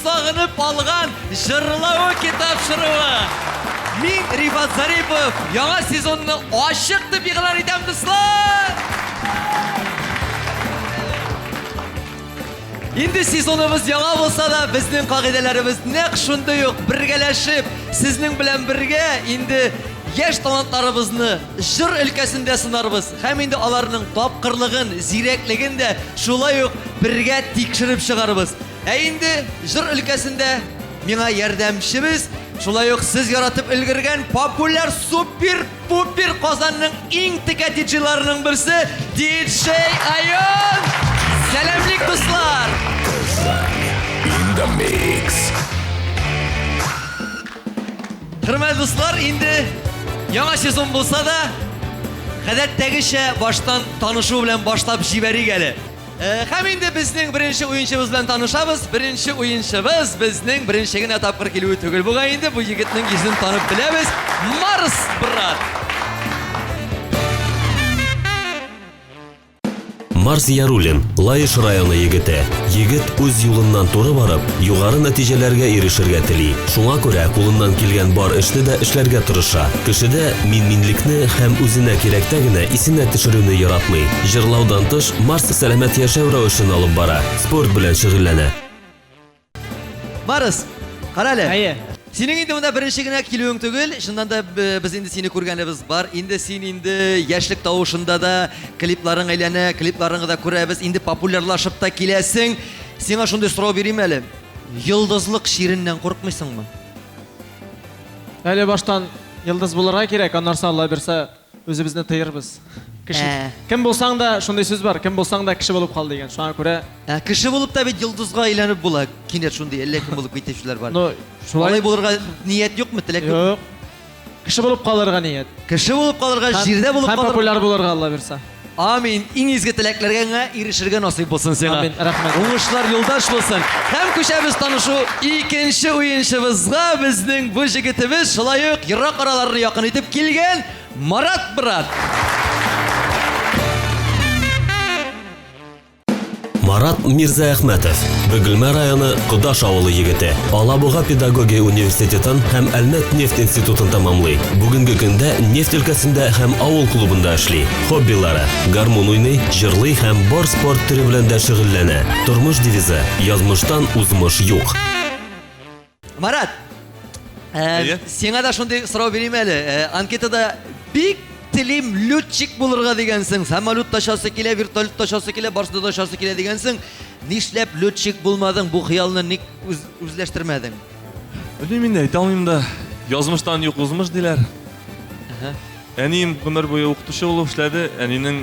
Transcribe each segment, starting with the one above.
сагынып алган Җырлавы тапшыруы. Мин Рифат Зарипов яңа сезонны ачык дип игълан итәм, дуслар! Инде сезоныбыз яңа булса да, безнең кагыйдәләребез нәкъ шундый ук. Бергәләшеп, сезнең белән бергә инде яшь талантларыбызны җыр өлкәсендә сынарбыз һәм инде аларның тапкырлыгын, зирәклеген дә шулай ук бергә тикшереп чыгарбыз. Ә инде җыр өлкәсендә миңа ярдәмчебез, шулай ук сез яратып өлгергән популяр супер Пупер Казанның иң текә диджейларының берсе Диджей Айон! Сәламлик, дуслар! In the mix. Хөрмәтле дуслар, инде яңа сезон булса да, гадәттәгечә баштан танышу белән башлап җибәрик әле. Э, һәм инде безнең беренче уенчыбыз белән танышабыз. Беренче уенчыбыз безнең беренче генә тапкыр килүе түгел бугай инде. Бу егетнең йөзен танып беләбез. Марс брат. Марс Яруллин, Лаеш районы егете. Егет үз юлыннан туры барып, югары нәтиҗәләргә ирешергә тели. Шуңа күрә кулыннан килгән бар эшне дә эшләргә тырыша. Кешедә мин-минлекне һәм үзенә кирәктә генә исенә төшерүне яратмый. Җырлаудан тыш, Марс сәламәт яшәү рәвешен алып бара, спорт белән шөгыльләнә. Марс, кара әле. Әйе. Синең инде монда беренче генә килүең түгел, чыннан да без инде сине күргәнебез бар. Инде син инде яшьлек тавышында да клипларың әйләнә, клипларыңны да күрәбез, инде популярлашып та киләсең. Сиңа шундый сорау бирим әле. Йолдызлык чиреннән куркмыйсыңмы? Әле баштан йолдыз булырга кирәк, аннан соң Алла бирсә, Үзебезне тыербыз. Кеше. Ә. Кем булсаң да, шундый сүз бар, кем булсаң да кеше булып кал дигән. Шуңа күрә, Ә, кеше булып та бит йолдызга әйләнеп була. Кинәт шундый әллә кем булып китүчеләр бар. ну, шулай. Алай булырга ният юкмы, теләк юкмы? Юк. Кеше булып калырга ният. Кеше булып калырга, җирдә булып Һәм калырга. популяр булырга Алла бирсә. Амин. Иң изге теләкләргә генә ирешергә насыйп булсын сиңа. Амин. Рәхмәт. Уңышлар юлдаш булсын. Һәм күчәбез танышу икенче уенчыбызга. Безнең бу җегетебез шулай ук ерак араларны якын итеп килгән Марат брат. Марат Мирзаәхмәтов, Бөгелмә районы Кодаш авылы егете. Алабуга педагогия университетын һәм Әлмәт нефть институтын тәмамлый. Бүгенге көндә нефть өлкәсендә һәм авыл клубында эшли. Хоббилары: гармун уйный, җырлый һәм бар спорт төре белән дә шөгыльләнә. Тормыш девизы: язмыштан узмыш юк. Марат, Әйе. сиңа да шундый сорау бирим әле. Анкетада бик телим летчик булырга дигәнсең. Самолетта очасы килә, вертолетта очасы килә, барсында да очасы килә дигәнсең. Нишләп летчик булмадың? Бу хыялны ник үз, үзләштермәдең? Белмим инде, әйтә алмыйм да. Язмыштан юк узмыш диләр. Әнием гомер буе укытучы булып эшләде. Әнинең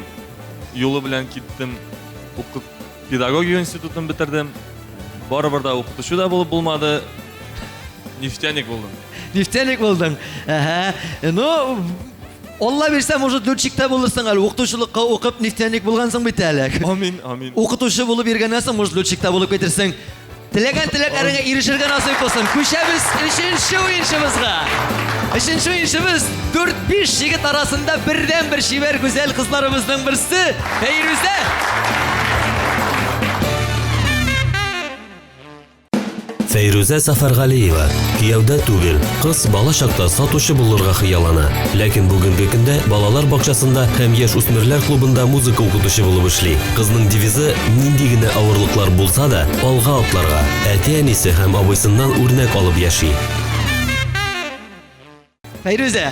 юлы белән киттем. Укып педагогия институтын бетердем. Барыбер да укытучы да булып булмады. Нефтяник булдым. Нефтяник булдың. Әһә. Ну, Алла бирсә, может, летчик та булырсың әле. Укытучылыкка укып нефтяник булгансың бит әле. Амин, амин. Укытучы булып йөргәннән соң, может, летчик та булып китерсең. Теләгән теләкләреңә ирешергә насыйп булсын. Күчәбез өченче уенчыбызга. Өченче уенчыбыз 4-5 егет арасында бердән-бер чибәр гүзәл кызларыбызның берсе Фәйрүзә. Фәйрүзә Сафаргалиева кияүдә түгел. Кыз бала чакта сатучы булырга хыяллана. Ләкин бүгенге көндә балалар бакчасында һәм яшь үсмерләр клубында музыка укытучы булып эшли. Кызның девизы нинди генә авырлыклар булса да, алга атларга. Әти-әнисе һәм абыйсыннан үрнәк алып яши. Фәйрүзә,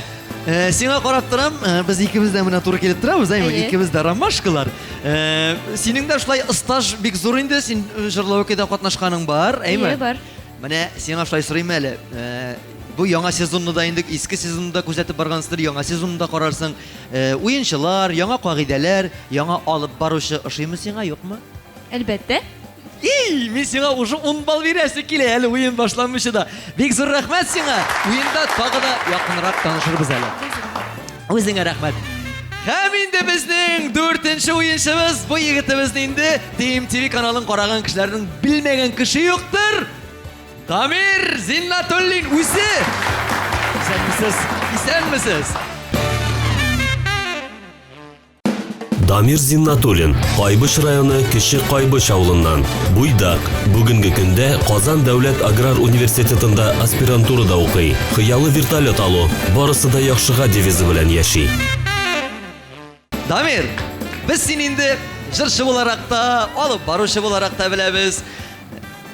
э, сиңа карап торам, э, без икебез дә менә туры килеп торабыз, әйме? Әйе. Икебез дә ромашкалар. Э, синең дә шулай стаж бик зур инде, син җырлау-көйдә катнашканың бар, әйме? Әйе, бар. Менә сиңа шулай сорыйм әле. Бу яңа сезонны да инде иске сезонны да күзәтеп баргансыздыр, яңа сезонны да карарсың. Уенчылар, яңа кагыйдәләр, яңа алып баручы ошыймы сиңа, юкмы? Әлбәттә. Ий, мин сиңа уже 10 балл бирәсе килә әле уен башланмыйча да. Бик зур рәхмәт сиңа. Уенда тагы да якынрак танышырбыз әле. Үзеңә рәхмәт. Һәм инде безнең дүртенче уенчыбыз, бу егетебезне инде TMTV каналын караган кешеләрнең белмәгән кеше юктыр. Дамир Зиннатуллин үзе. Исәнмесез? Исәнмесез? Дамир Зиннатуллин, Кайбыч районы Кече Кайбыч авылыннан. Буйдак. Бүгенге көндә Казан дәүләт аграр университетында аспирантурада укый. Хыялы вертолет алу. Барысы да яхшыга девизы белән яши. Дамир, без син инде җырчы буларак та, алып баручы буларак та беләбез.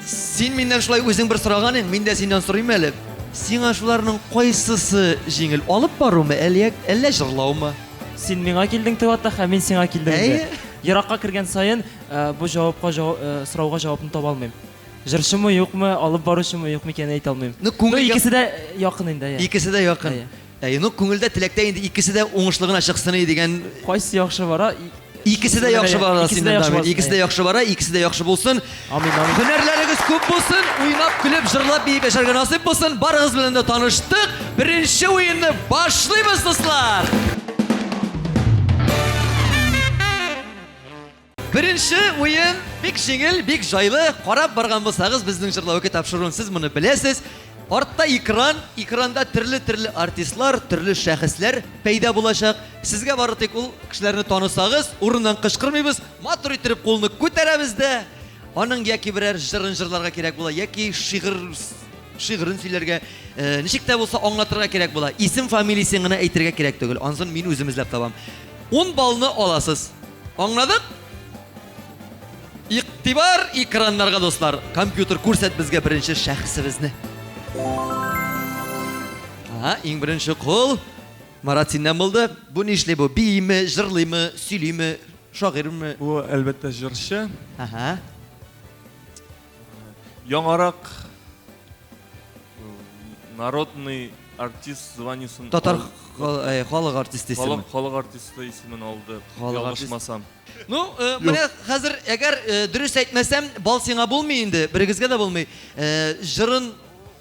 Син миннән шулай үзең бер сораган идең, мин дә синнән сорыйм әле. Сиңа шуларның кайсысы җиңел, алып барумы, әллә әллә җырлаумы? Син миңа килдең дип ата, һәм мин сиңа килдем инде. Әйе. Еракка кергән саен э, бу җавапка җавап, э, сорауга җавапны таба алмыйм. Җырчымы юкмы, алып баручымы юкмы икәнен әйтә алмыйм. Ну, күңелгә- икесе дә якын инде, әйе. Икесе дә якын. Әйе. Әйе, ну күңелдә теләктә инде икесе дә уңышлы гына чыксын иде дигән Кайсы яхшы бара? Икесе дә яхшы бара Икесе дә синнән, яхшы Дамир. барсын, Икесе дә әйе. яхшы бара, икесе дә яхшы булсын. Амин, амин. Һөнәрләрегез күп булсын, уйнап, көлеп, җырлап, биеп яшәргә насыйп булсын. Барыгыз белән дә таныштык. Беренче уенны башлыйбыз, дуслар. Беренче уен бик җиңел, бик җайлы. Карап барган булсагыз, безнең җырлау ике тапшыруын сез моны беләсез. Артта экран, экранда төрле-төрле артистлар, төрле шәхесләр пәйда булачак. Сезгә бары тик ул кешеләрне танысагыз, урыннан кычкырмыйбыз, матур иттереп кулны күтәрәбез дә, аның яки берәр җырын җырларга кирәк була, яки шигырь шигырен сөйләргә, э, ничек тә булса аңлатырга кирәк була. Исем фамилиясен генә әйтергә кирәк түгел. Ансын мин үзем эзләп табам. 10 баллны аласыз. Аңладык? Игътибар экраннарга, дуслар. Компьютер күрсәт безгә беренче шәхесебезне. Ага, иң беренче кул Марат синнән булды. Бу нишли бу? Бииме, җырлыймы, сөйлиме, шагыйрьме? Бу, әлбәттә, җырчы. Ага. Яңарак народный артист званиесын Татар халык артисты исеме. Халык, халык артисты исемен алды. Халык артист. Ялгышмасам. Ну, менә хәзер әгәр дөрес әйтмәсәм, бал сиңа булмый инде, берегезгә дә булмый. Җырын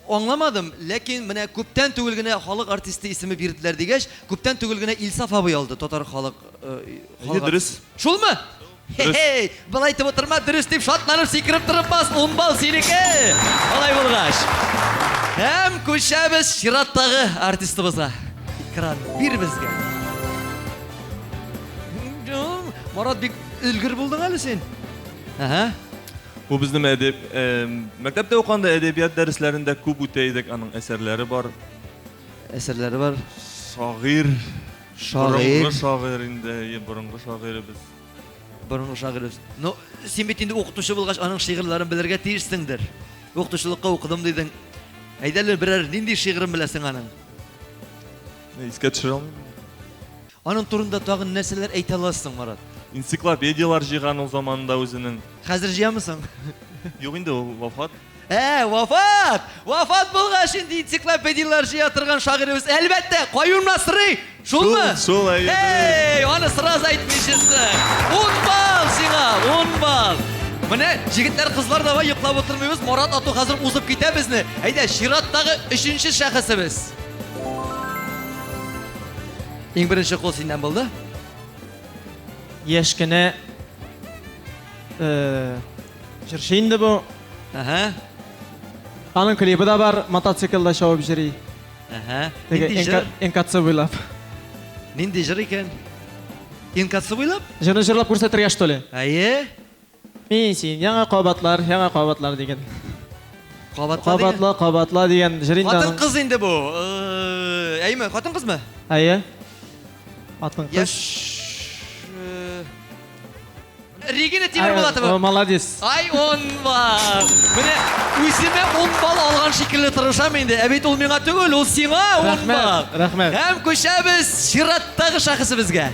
аңламадым, ләкин менә күптән түгел генә халык артисты исеме бирделәр дигәч, күптән түгел генә Илсаф абый алды татар халык халык дөрес. Шулмы? Дөрес. Хе-хей, былай әйтеп утырма, дөрес дип шатланып сикереп торып бас, ун балл синеке. Алай булгач. Һәм күчәбез чираттагы артистыбызга. Экран бир безгә. Марат, бик өлгер булдың әле син. Ага. Бу безнең әдәп, мәктәптә укыганда әдәбият дәресләрендә күп үтә идек, аның әсәрләре бар. Әсәрләре бар. Шагыйрь. Шагыйрь. Борынгы шагыйрь инде, борынгы шагыйребез. Борынгы шагыйребез. Ну, син бит инде укытучы булгач, аның шигырьләрен белергә тиешсеңдер. Укытучылыкка укыдым дидең. Әйдә әле берәр нинди шигырен беләсең аның? Искә төшерә алмыйм. Аның турында тагын нәрсәләр әйтә аласың, Марат? Энциклопедияләр җыйган ул заманында үзенең. Хәзер җыямы соң? Юк инде, ул вафат. Ә, вафат! Вафат булгач инде энциклопедияләр җыя торган шагыйребез, әлбәттә, Каюм Насыйри! Шулмы? Шул, шул, әйе. Эй, аны сразу әйтмичесең. Ун балл сиңа, ун балл. Менә җегетләр, кызлар, давай йоклап утырмыйбыз. Марат ату хәзер узып китә безне. Әйдә, чираттагы өченче шәхесебез. Иң беренче кул синнән булды. Яшь кенә э, җырчы инде бу. Ага. Аның клибы да бар, мотоциклда чабып йөри. Ага. Теге Нинди җыр? НКЦ буйлап. Нинди җыр икән? НКЦ буйлап? Җырны җырлап күрсәтергә что ли? Әйе. Мин син яңа кабатлар, яңа кабатлар дигән. Кабатла дигән. Кабатла, кабатла дигән җыр инде Хатын аның. кыз инде бу. Әйме, хатын кызмы? Әйе. Хатын кыз. Яшь. Регина Тимербулатова. О, молодец. Ай, он балл. Менә үземә 10 балл алган шикелле тырышам инде. Ә бит ул миңа түгел, ул сиңа 10 Рәхмәт, балл. рәхмәт. Һәм күчәбез чираттагы шәхесебезгә.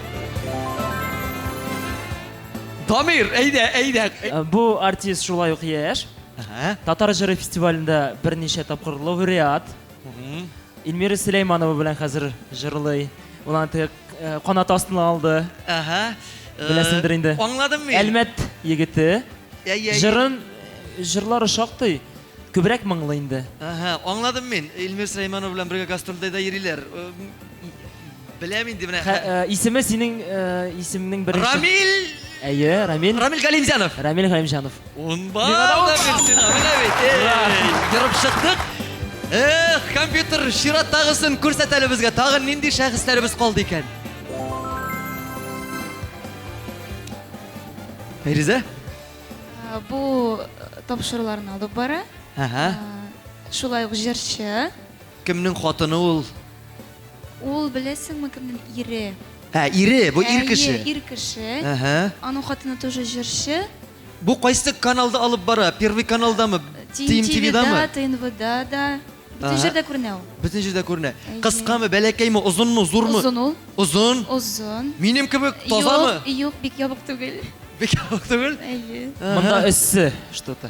Дамир, әйдә, әйдә. Бу артист шулай ук яшь. Ага. Татар җыры фестивалендә берничә тапкыр лауреат. Эльмира Сөләйманова белән хәзер җырлый. Ул аны теге канат астына алды. Ага. Беләсеңдер инде. Аңладым мин. Әлмәт егете. Әй, әй. Җырын җырлары шактый күбрәк моңлы инде. Ага, аңладым мин. Эльмир Сөләйманов белән бергә гастрольдә дә йөриләр. Беләм инде менә. Исеме синең исемнең беренче. Рамил! Әйе, Рамил. Рамил Галимзянов. Рамил Галимҗанов. Ун балл Дамир сиңа, менә бит. Эй, ерып чыктык. Эх, компьютер чираттагысын күрсәт әле безгә. Тагын нинди шәхесләребез калды икән? Фәйрүзә? Бу тапшыруларны алып бара. Әһә. Шулай ук җырчы. Кемнең хатыны ул? Ул беләсеңме кемнең ире? Ә, ире, бу ир кеше. Әйе, ир кеше. Әһә. Аның хатыны тоже җырчы. Бу кайсы каналда алып бара? Первый каналдамы? ТНТВда, ТНВда да. Бөтен җирдә күренә ул. Бөтен җирдә күренә. Кыскамы, бәләкәйме, озынмы, зурмы? Озын ул. Озын? Озын. Минем кебек тазамы? Юк, юк, бик ябык түгел. Бик ябык түгел? Әйе. Монда эссе что-то.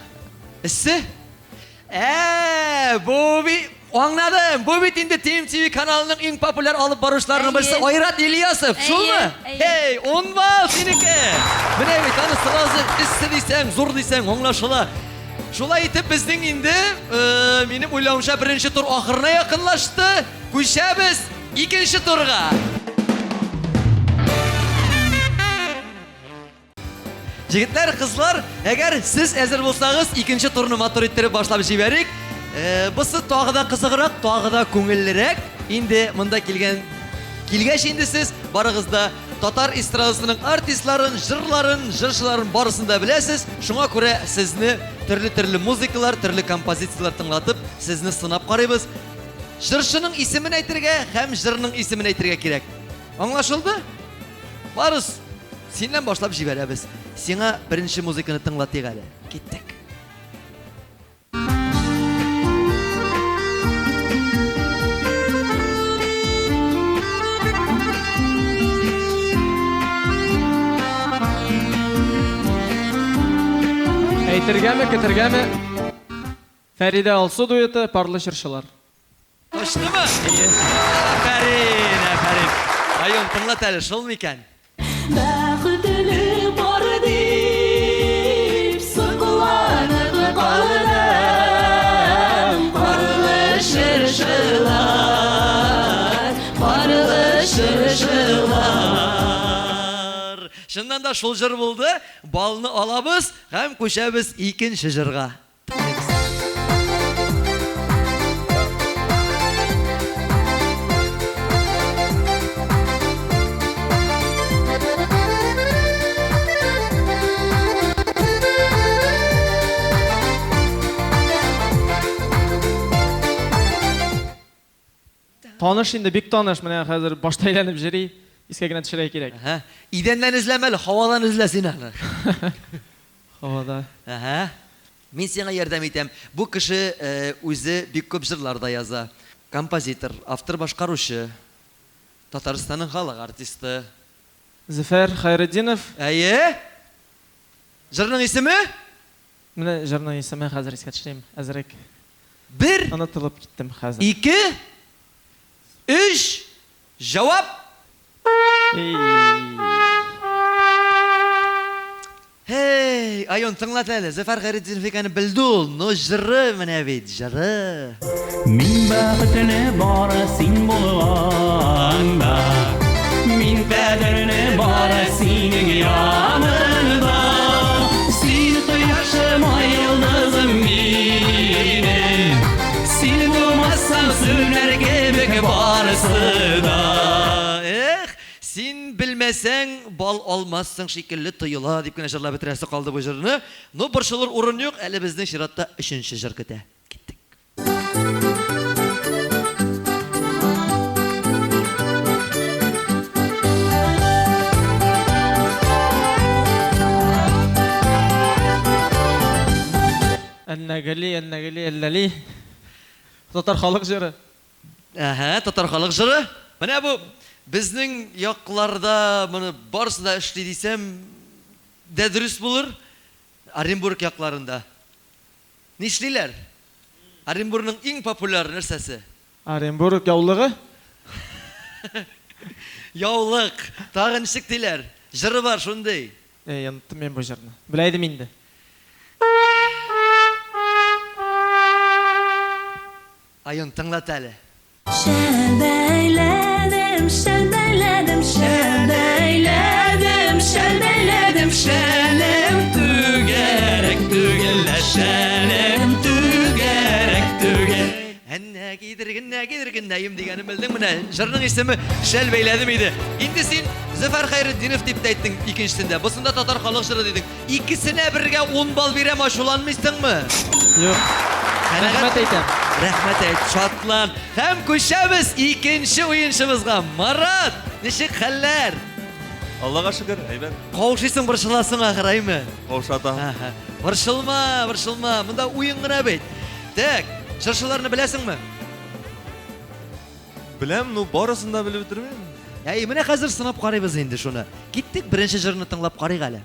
Эссе? Ә, бу бит аңладым. Бу бит инде Team TV каналының иң популяр алып баручыларының берсе Айрат Ильясов, шулмы? Һей, 10 балл синеке. Менә бит аны сразу эссе дисәң, зур дисәң, аңлашыла. Шулай итеп безнең инде, э, минем уйлавымча, беренче тур ахырына якынлашты. Күчәбез икенче турга. Егетләр, кызлар, әгәр сез әзер булсагыз, икенче турны матур иттереп башлап җибәрик. Э, бусы тагы да кызыграк, тагы да күңеллерәк. Инде монда килгән килгәч инде сез барыгыз да татар эстрадасының артистларын, җырларын, җырчыларын барысын да беләсез. Шуңа күрә сезне төрле-төрле музыкалар, төрле композицияләр тыңлатып, сезне сынап карыйбыз. Җырчының исемен әйтергә һәм җырның исемен әйтергә кирәк. Аңлашылды? Барыс, синнән башлап җибәрәбез. Сиңа беренче музыканы тыңлатыйк әле. Киттек. Әйтергәме, көтергәме? Фәридә Алсу дуэты, Парлы чыршылар. Точнымы? Афәрин, афәрин. Район, тыңлат әле, шул микән? Бәхетле бар дип сокланып калдым. Парлы чыршылар, парлы чыршылар. Чыннан да шул җыр булды. Балны алабыз һәм күчәбез икенче җырга. Таныш инде, бик таныш. Менә хәзер башта әйләнеп йөри. Искә генә төшерә кирәк. Идәннән эзләмә әле, һавадан эзлә син аны. Һавада. Әһә. Мин сиңа ярдәм итәм. Бу кеше үзе бик күп җырлар да яза. Композитор, автор-башкаручы. Татарстанның халык артисты. Зөфәр Хәйретдинов. Әйе. Җырның исеме? Менә җырның исеме хәзер искә төшерим. Әзрәк. Бер. Онытылып киттем хәзер. Ике. Өч. Җавап. Һей, Айон, тыңлат әле. Зөфәр Хәйретдинов икәнен белде ул. Но җыры менә бит, җыры. Мин бәхетле бары син булганда. Мин кадерле бары синең яныңда. Син кояшым, ай йолдызым минем. Син булмасаң сүнәр кебек барысы да. Эх, син белмәсәң, бал алмассың шикелле тоела, дип кенә җырлап бетерәсе калды бу җырны. Но борчылыр урын юк, әле безнең чиратта өченче җыр көтә. Киттек. Әллә гели, әллә гели, әлләли. Татар халык җыры. Әһә, татар халык җыры. Менә бу безнең якларда моны барысы да эшли дисәм дә дөрес булыр. Оренбург якларында. Нишлиләр? Оренбургның иң популяр нәрсәсе? Оренбург яулыгы? Яулык. Тагын ничек диләр? Җыры бар шундый. Әй, оныттым мин бу җырны. Белә идем инде. Айон, тыңлат әле. Шәл бәйләдем, шәл бәйләдем, шәл бәйләдем, шәл бәйләдем, шәлем түгәрәк түгел, шәлем түгәрәк түгел. Әннә кидергеннә кидергеннәем дигәнен белдең менә. Җырның исеме Шәл бәйләдем иде. Инде син Зөфәр Хәйретдинов дип тә әйттең икенчесендә. Бусында татар халык җыры дидең. Икесенә бергә 10 балл бирәм, ачуланмыйсыңмы? Юк. Рәхмәт әйтәм. Рәхмәт әйт, шатлан. Һәм күчәбез икенче уенчыбызга. Марат, ничек хәлләр? Аллага шөкер, әйбәт. Каушыйсың, борчыласың ахыр, әйме? Каушата. Борчылма, борчылма. Монда уен гына бит. Так, җырчыларны беләсеңме? Беләм, ну барысын да белеп бетермим. Әй, менә хәзер сынап карыйбыз инде шуны. Киттек, беренче җырны тыңлап карыйк әле.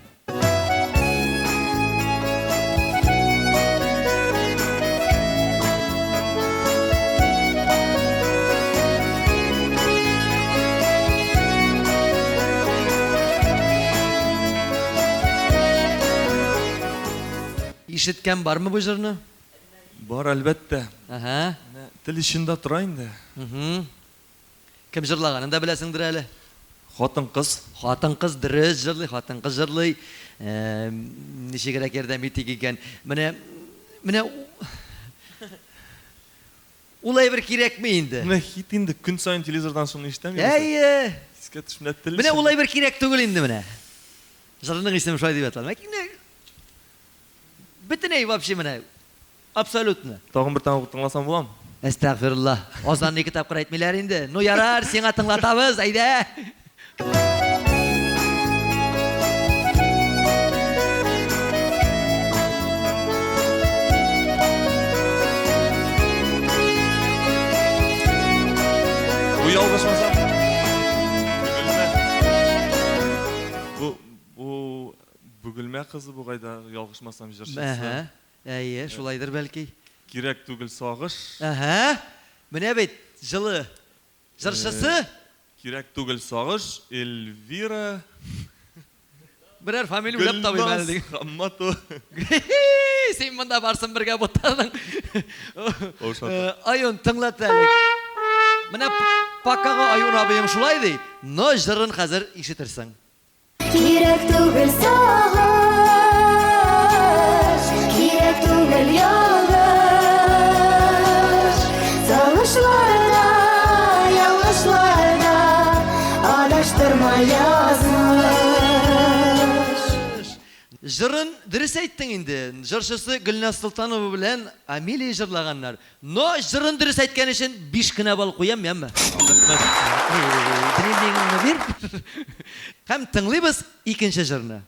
Ишеткән бармы бу җырны? Бар, әлбәттә. Әһә. Менә тел эчендә тора инде. Угу. Кем җырлаганын да беләсеңдер әле. Хатын-кыз. Хатын-кыз дөрес җырлый, хатын-кыз җырлый. Э, ничегрәк ярдәм итик икән? Менә менә ул әйбер кирәкме инде? Менә хит инде, көн саен телевизордан шуны ишетәм. Әйе. Искә төшмә тел. Менә ул әйбер кирәк түгел инде менә. Җырның исеме шулай дип атала. Бөтенләй вообще менә. Абсолютно. Тагын бер тапкыр тыңласам буламы? Әстәгъфирулла. Азанны ике тапкыр әйтмиләр инде. Ну ярар, сиңа тыңлатабыз, әйдә. Бу ялгышмасам, Бөгелмә. Бу бу Бөгелмә кызы бугай да, ялгышмасам, җырчысы. Әһә. Әйе, шулайдыр бәлки. Кирәк түгел сагыш. Әһә. Менә бит, җылы. Җырчысы? Кирәк түгел сагыш, Эльвира. Берәр фамилия уйлап табыйм әле диген. Хамматова. Син монда барсын бергә бутадың. Айон, тыңлат әле. Менә Пакага Айон абыең шулай ди, но җырын хәзер ишетерсең. Кирәк түгел сагыш, кирәк түгел ялгыш. Сагышларда, ялгышларда адаштырма язмыш. Җырын дөрес әйттең инде. Җырчысы Гөлназ Солтанова белән Амелия җырлаганнар. Но җырын дөрес әйткән өчен 5 кенә балл куям, яме. Дневнигыңны бир. Һәм тыңлыйбыз икенче җырны.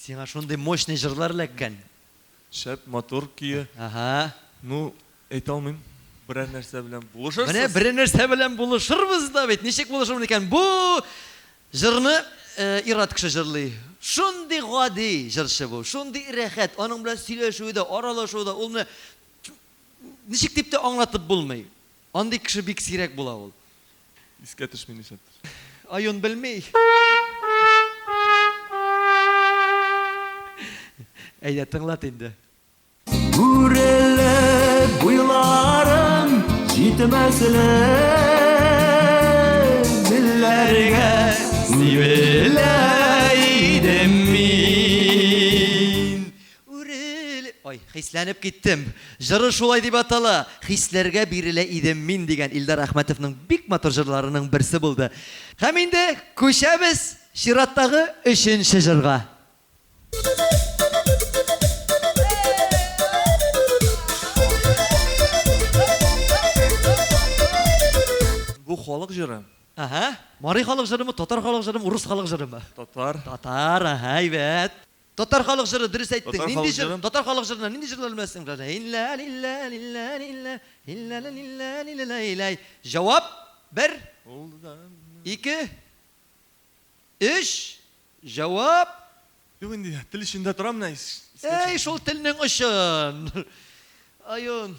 Сиңа шундый мощный җырлар эләккән. Шәп, матур көе. Ага. Ну, әйтә алмыйм. Берәр нәрсә белән булышырсыз. Менә берәр нәрсә белән булышырбыз да бит. Ничек булышырмын икән? Бу җырны ир-ат кеше җырлый. Шундый гади җырчы бу, шундый рәхәт. Аның белән сөйләшүе дә, аралашуы да, ул менә ничек дип тә аңлатып булмый. Андый кеше бик сирәк була ул. Искә төшми нишләптер. Айон белми. Әйдә, тыңлат инде. Үрелеп буйларым җитмәслек Гөлләргә сибелә идем мин. Үрелеп, ай, хисләнеп киттем. Җыры шулай дип атала, Хисләргә бирелә идем мин дигән Илдар Әхмәтовның бик матур җырларының берсе булды. Һәм инде күчәбез чираттагы өченче җырга. Бу халык җыры. Ага. Мари халык җырымы, татар халык җырымы, урыс халык җырымы? Татар. Татар, ага, әйбәт. Татар халык җыры дөрес әйттең. Татар Нинди халык җыр? җыры. Татар халык җырына нинди җырлар беләсең? Илля лилля лилля лилля илля лилля лилля лилля. Җавап бер, ике, өч. Җавап. Юк инде, тел эчендә тора менә. Әй, шул телнең очын. Айон,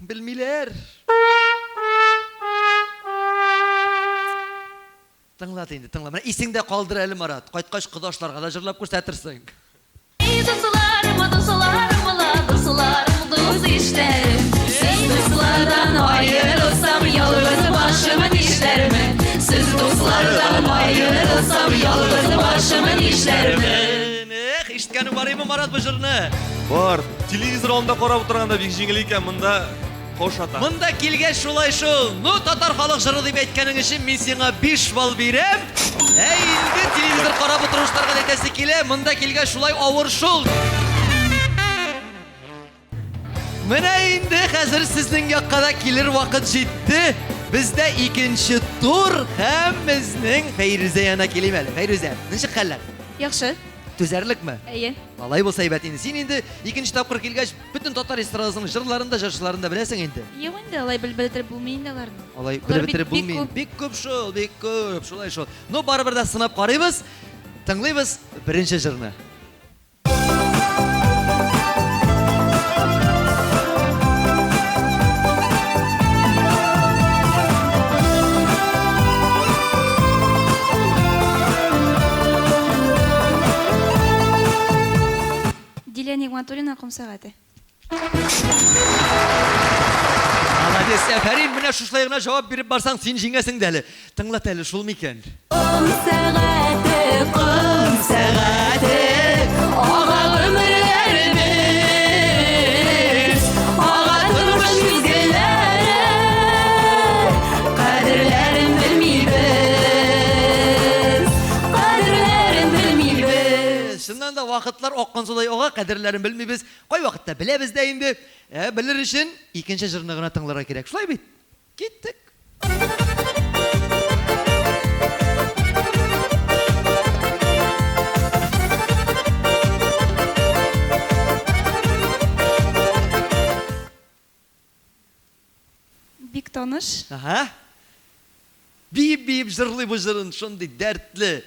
белмиләр. Тыңлат инде, тыңла. Менә исеңдә калдыр әле, Марат. Кайткач кодашларга да җырлап күрсәтерсең. Эй, дусларым, дусларым, ла, дусларым, дус ишләрем. Сез дуслардан аерылсам, ялгыз башым нишләрмен? Сез дуслардан аерылсам, ялгыз башым нишләрмен? Эх, ишеткәнең бар име, Марат, бу җырны? Бар. Телевизор алдында карап утырганда бик җиңел икән, монда каушата. Монда килгәч шулай шул. Ну, татар халык җыры дип әйткәнең өчен мин сиңа 5 балл бирәм. Ә инде телевизор карап утыручыларга да әйтәсе килә, монда килгәч шулай авыр шул. Менә инде хәзер сезнең якка да килер вакыт җитте. Бездә икенче тур һәм безнең Фәйрүзә янына килим әле. Фәйрүзә, ничек хәлләр? Яхшы. Түзәрлекме? Әйе. Алай булса әйбәт инде. Син инде икенче тапкыр килгәч, бөтен татар эстрадасының җырларын да, җырчыларын да беләсең инде. Юк инде, алай белеп бетереп булмый инде аларны. Алай Алар белеп бит бетереп бик булмый. күп. Бик күп шул, бик күп. Шулай шул. Ну, барыбер дә сынап карыйбыз. Тыңлыйбыз беренче җырны. Дилә Нигъмәтуллина Ком сәгате. Молодец, афәрин, менә шушылай гына җавап биреп барсаң, син җиңәсең дә әле. Тыңлат әле, шул микән? Ком сәгате, ком сәгате, ага гомерләребез, ага тормыш мизгелләре, кадерләрен белмибез, кадерләрен белмибез. Чыннан да вакытлар аккан судай ага, кадерләрен белмибез. Кайвакытта беләбез дә инде. Ә белер өчен икенче җырны гына тыңларга кирәк. Шулай бит? Киттек. Бик таныш. Ага. Биеп-биеп җырлый бу җырын, шундый дәртле.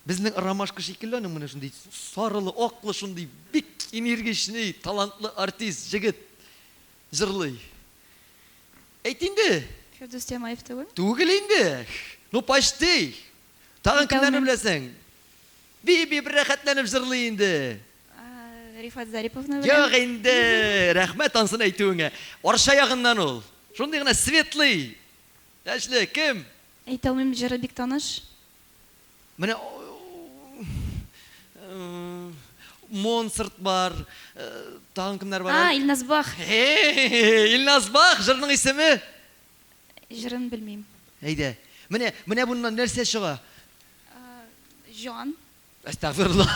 Безнең ромашка шикелле аның менә шундый сарылы, аклы, шундый бик энергичный, талантлы артист җегет җырлый. Әйт инде. Фирдүс Тямаев түгел? Түгел инде. Ну, почти. Тагын кемнәрне беләсең? Биеп-биеп рәхәтләнеп җырлый инде. Рифат Зариповны беләм. Юк инде, рәхмәт ансын әйтүеңә. Арча ягыннан ул. Шундый гына светлый. Яшьле, кем? Әйтә алмыйм, җыры бик таныш. Менә Монсерт бар, тагын кемнәр бар? А, Илназ Бах. Илназ Бах, җырның исеме? Җырын белмим. Әйдә. Менә, менә буннан нәрсә чыга? Җан. Әстәгъфирулла.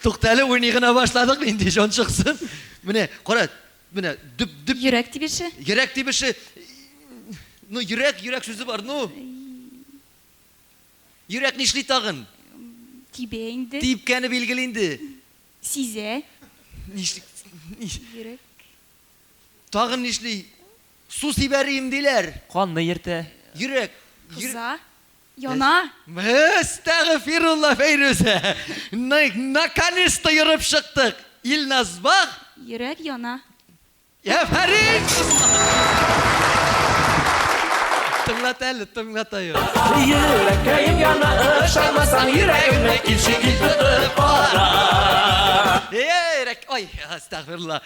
Тукта әле, уйный гына башладык, нинди җан чыксын. Менә, кара, менә дөп дөп. Йөрәк тибеше. Йөрәк тибеше. Ну, йөрәк, йөрәк сүзе бар, ну. Йөрәк нишли тагын? Тибә инде. Типкәне билгеле инде. Сизә. Нишли? Йөрәк. Тагын нишли? Су сибәрим диләр. Канны йөртә. Йөрәк. Кыза. Яна. Әстәгъфирулла, Фәйрүзә. Наконец-то ерып чыктык. Илназ Бах. Йөрәк яна. Афәрин! Тыңлат әле, тыңлат аю. Йөрәккәем яна, ышанмасаң йөрәгемне килче кил тотып кара. Эй, ай, әстәгъфирулла.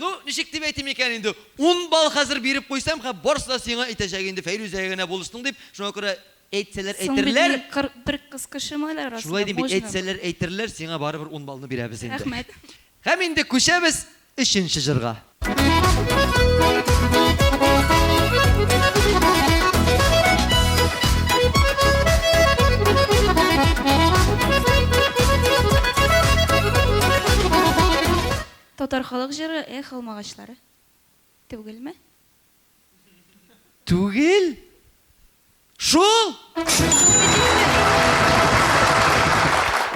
Ну, ничек дип әйтим икән инде? 10 балл хәзер биреп куйсам, һәм барысы да сиңа әйтәчәк инде, Фәйрүзәгә генә булыштың дип. Шуңа күрә әйтсәләр әйтерләр. Бер кыз кешеме алар арасында? Шулай дим бит, әйтсәләр әйтерләр, сиңа барыбер 10 баллны бирәбез инде. Рәхмәт. Һәм инде күчәбез өченче җырга. Татар халык җыры Эх, алмагачлары. Түгелме? Түгел? Шул!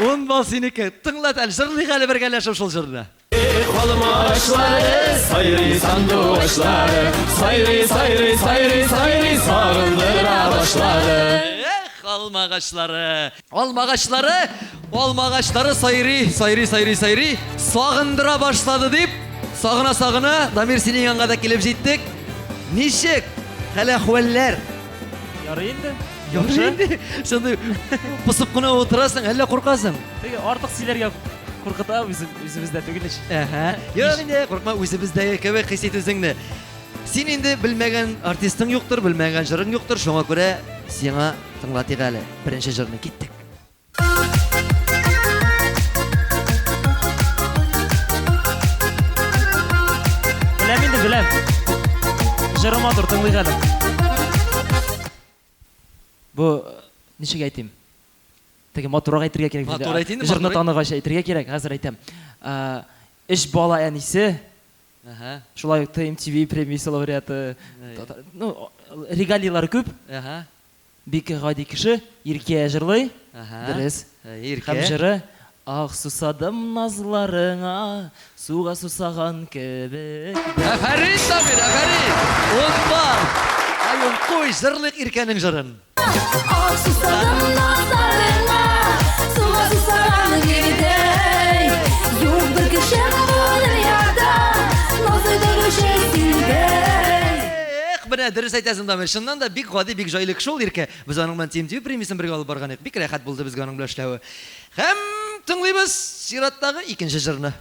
Ун балл синеке. Тыңлат әле, җырлыйк әле бергәләшеп шул җырны. Эх, алмагачлары, сайрый сандугачлары, сайрый, сайрый, сайрый, сайрый, сагындыра башлады. Эх, алмагачлары. Алмагачлары, алмагачлары сайрый, сайрый, сайрый, сайрый, сагындыра башлады дип, сагына-сагына, Дамир синең янга да килеп җиттек. Ничек? Хәл-әхвәлләр? Ярый инде. Яхшы инде. Шундый посып кына утырасың, әллә куркасың? Теге артык сөйләргә куркыта, үзем үзебездә түгел ич. Әһә. Юк инде, куркма, үзебездәге кебек хис ит үзеңне. Син инде белмәгән артистың юктыр, белмәгән җырың юктыр, шуңа күрә сиңа тыңлатыйк әле беренче җырны. Киттек. Беләм инде, беләм. Җыры матур, тыңлыйк әле. Бу ничек әйтим? Теге матуррак әйтергә кирәк. Матур әйт инде, Җырны матур әйт. таныгач әйтергә кирәк, хәзер әйтәм. Өч бала әнисе. Әһә. Шулай ук ТМТВ премиясе лауреаты. Ну, регалийлары күп. Әһә. Бик гади кеше, Иркә җырлый. Әһә. Дөрес. Иркә. Һәм җыры Ах, сусадым назларыңа, суга сусаган кебек. Афәрин, Дамир, афәрин! Ун балл! Аюм, куй, җырлыйк Иркәнең җырын. Ах, сусадым назларыңа, суга сусаган кебедәй. Юк бер кешем бу дөньяда, назлый торучы синдәй. Эх, менә дөрес әйтәсең, Дамир. Чыннан да бик гади, бик җайлы кеше ул Иркә. Без аның белән TMTV премиясен бергә алып барган идек. Бик рәхәт булды безгә аның белән эшләве. Һәм тыңлыйбыз чираттагы икенче җырны.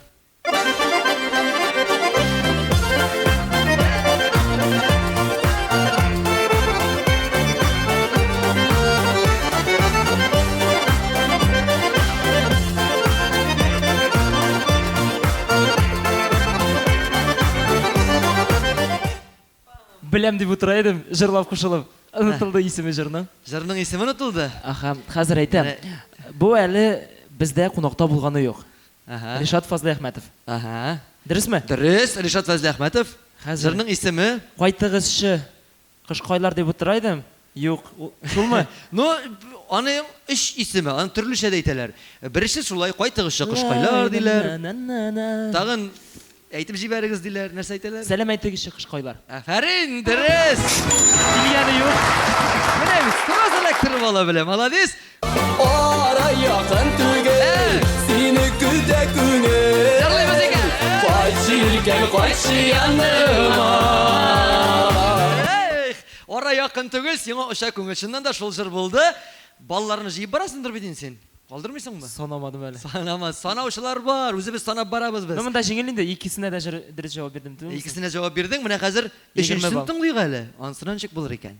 Беләм дип утыра идем, җырлап кушылып. Онытылды исеме җырның. Җырның исеме онытылды? Аха, хәзер әйтәм. Бу әле бездә кунакта булганы юк. Аһа. Ришат Фазлыәхмәтов. Аһа. Дөресме? Дөрес, Ришат Фазлыәхмәтов. Хәзер. Җырның исеме? Кайтыгызчы, кышкайлар дип утыра идем. Юк, шулмы? Ну, аның өч исеме, аны төрлечә дә әйтәләр. Беренче шулай, кайтыгызчы, кышкайлар диләр. Тагын Әйтеп җибәрегез, диләр. Нәрсә әйтәләр? Сәлам әйтегезче, кышкайлар. Афәрин, дөрес! Килгәне юк. Менә бит, сразу эләктереп ала белә. Молодец! Ара якын түгел, сине көтә күңел. Җырлыйбыз икән. Кайтчы иркәм, кайтчы яныма. Эх, ара якын түгел, сиңа оча күңел. Чыннан да шул җыр булды. Балларны җыеп барасыңдыр бит инде син? Калдырмыйсыңмы? Санамадым әле. Санама, санаучылар бар, үзебез санап барабыз без. Ну, монда җиңел инде, икесенә дә җыр дөрес җавап бирдем, түгелме? Икесенә җавап бирдең, менә хәзер өченчесен тыңлыйк әле. Анысына ничек булыр икән?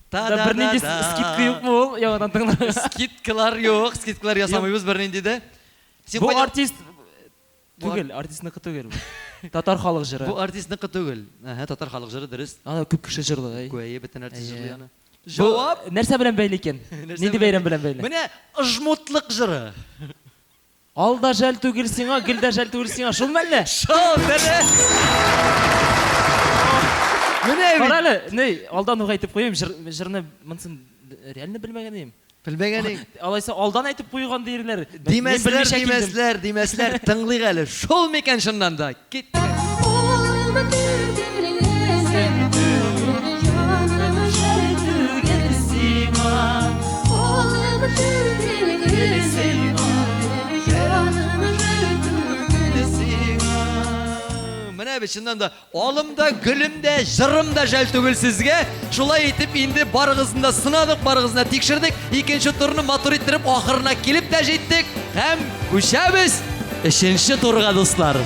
Та да бернинди скидка юкмы ул яңадан тыңларга? Скидкалар юк, скидкалар ясамыйбыз бернинди дә. Син Бу артист түгел, артистныкы түгел бу. Татар халык җыры. Бу артистныкы түгел. Әһә, татар халык җыры дөрес. Аны күп кеше җырлый. Күәе бөтен артист җырлый аны. Җавап? Нәрсә белән бәйле икән? Нинди бәйрәм белән бәйле? Менә ыжмутлык җыры. Ал да жәл түгел сиңа, гөл дә жәл түгел сиңа. Шулмы әллә? Шул, дөрес. Менә бит. Кара әле, ни, алдан ук әйтеп куйыйм, җыр, җырны монысын реально белмәгән идем. Белмәгән идең. Алайса алдан әйтеп куйган диерләр. Димәсләр, димәсләр, димәсләр. Тыңлыйк әле. Шул микән чыннан да? Киттек. Менә бит чыннан да алым да, гөлем дә, җырым да жәл түгел сезгә. Шулай итеп инде барыгызны да сынадык, барыгызны да тикшердек. Икенче турны матур иттереп ахырына килеп тә җиттек һәм күчәбез өченче турга, дуслар.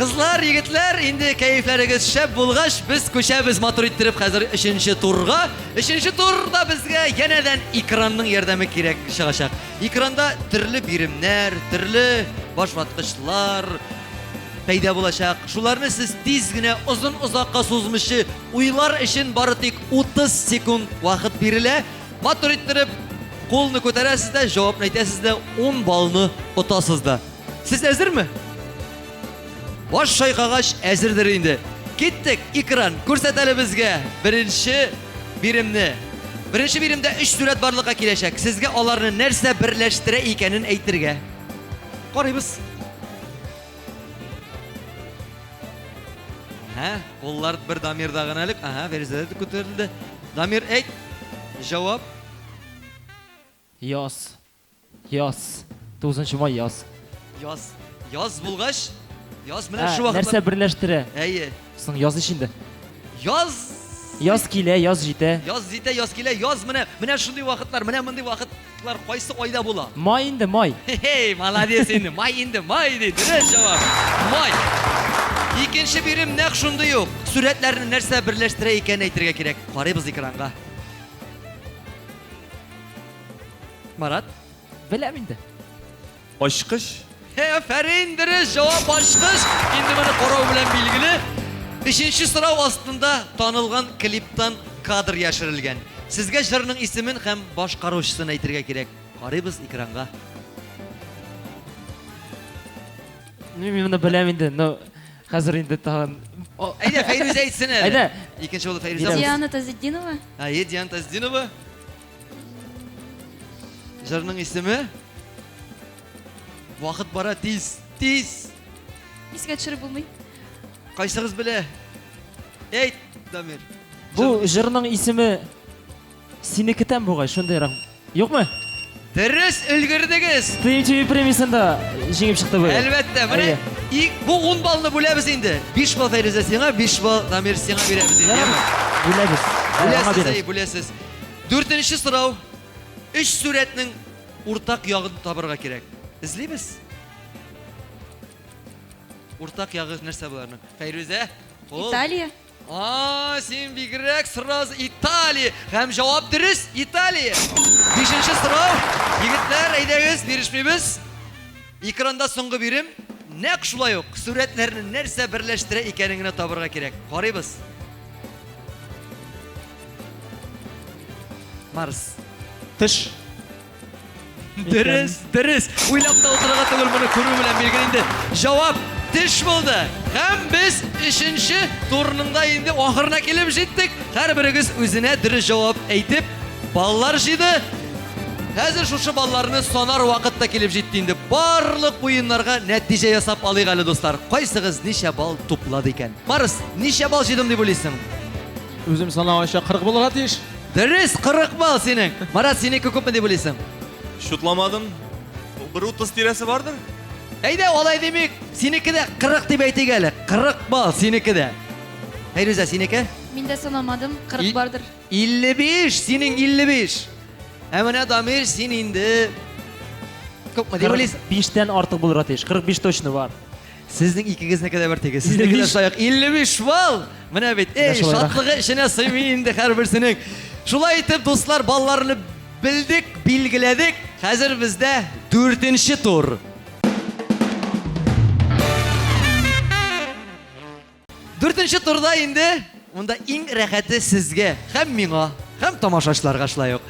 Кызлар, егетләр, инде кәефләрегез шәп булгач, без күчәбез матур иттереп хәзер өченче турга. Өченче турда безгә янәдән экранның ярдәме кирәк чыгачак. Экранда төрле биремнәр, төрле башваткычлар пәйда булачак. Шуларны сез тиз генә озын-озакка сузмыйча уйлар өчен бары тик 30 секунд вакыт бирелә. Матур иттереп кулны күтәрәсез дә, җавапны әйтәсез дә, 10 баллны отасыз да. Сез әзерме? Баш чайкагач әзердер инде. Киттек, экран, күрсәт әле безгә беренче биремне. Беренче биремдә өч сурәт барлыкка киләчәк. Сезгә аларны нәрсә берләштерә икәнен әйтергә. Карыйбыз. Әһә, куллар бер Дамирда гына элек. Әһә, Фәрүзәдә дә күтәрелде. Дамир, әйт. Җавап. Яз. Яз. 9 май яз. Яз. Яз булгач, яз менә Ә, шу вакытлар. Нәрсә берләштерә? Әйе. Соң яз ич инде. Яз. Яз килә, яз җитә. Яз җитә, яз килә, яз менә, менә шундый вакытлар, менә мондый вакытлар кайсы айда була? Май инде, май. Хе-хей, молодец инде. Май инде, май ди. Дөрес җавап. Май. Икенче бирем нәкъ шундый ук. Сурәтләрне нәрсә берләштерә икәнен әйтергә кирәк. Карыйбыз экранга. Марат? Беләм инде. Ачкыч. Афәрин, дөрес җавап ачкыч. Инде моны карау белән билгеле. Өченче сорау астында танылган клиптан кадр яшерелгән. Сезгә җырның исемен һәм башкаручысын әйтергә кирәк. Карыйбыз экранга. Ну, мин моны беләм инде, но хәзер инде тагын. Әйдә, Фәйрүзә әйтсен әле. Әйдә. Икенче булып Фәйрүзә. Диана Тазетдинова. Әйе, Диана Тазетдинова. Җырның исеме? Вакыт бара тиз, тиз. Искә төшереп булмый. Кайсыгыз белә? Әйт, Дамир. Бу җырның исеме Сине көтәм бугай, шундыйрак. Юкмы? Дөрес өлгердегез. TMTV премиясендә җиңеп чыкты бу. Әлбәттә, менә ик бу 10 баллны бүләбез инде. 5 балл Фәйрүзә сиңа, 5 балл Дамир сиңа бирәбез инде, яме? Бүләбез. Бүләсез, әй, бүләсез. Дүртенче сорау. Өч сурәтнең уртак ягын табырга кирәк. Эзлибез. Уртак ягы нәрсә боларның? Фәйрүзә? Италия. А, син бигрәк сразу Италия. Һәм җавап дөрес, Италия. Бишенче сорау. Егетләр, әйдәгез, бирешмибез. Экранда соңгы бирем. Нәкъ шулай ук сурәтләрне нәрсә берләштерә икәнен генә табырга кирәк. Карыйбыз. Марс. Теш. Дөрес, дөрес. Уйлап та утырырга түгел, моны күрү белән билгеле инде. Җавап теш булды. Һәм без өченче турның да инде ахырына килеп җиттек. Һәрберегез үзенә дөрес җавап әйтеп, баллар җыйды. Хәзер шушы балларны санар вакыт та килеп җитте инде. Барлык уеннарга нәтиҗә ясап алыйк әле, дуслар. Кайсыгыз ничә балл туплады икән? Барыс, ничә балл җыйдым дип уйлыйсың? Үзем санавынча 40 булырга тиеш. Дөрес, 40 балл синең. Марат, синеке күпме дип уйлыйсың? Чутламадым. Бер 30 тирәсе бардыр. Әйдә, алай димик, синеке дә 40 дип әйтик әле. 40 балл синеке дә. Фәйрүзә, синеке? Мин дә санамадым, 40 бардыр. 55, синең 55. Ә менә Дамир, син инде күпме дип уйлыйсың? 45-тән артык булырга тиеш. 45 точно бар. Сезнең икегезнеке дә бер тигез. Сезнеке дә шулай ук 55 балл. Менә бит, эй, шатлыгы эченә сыймый инде һәрберсенең. Шулай итеп, дуслар, балларны белдек, билгеләдек. Хәзер бездә дүртенче тур. Дүртенче турда инде монда иң рәхәте сезгә һәм миңа, һәм тамашачыларга шулай ук.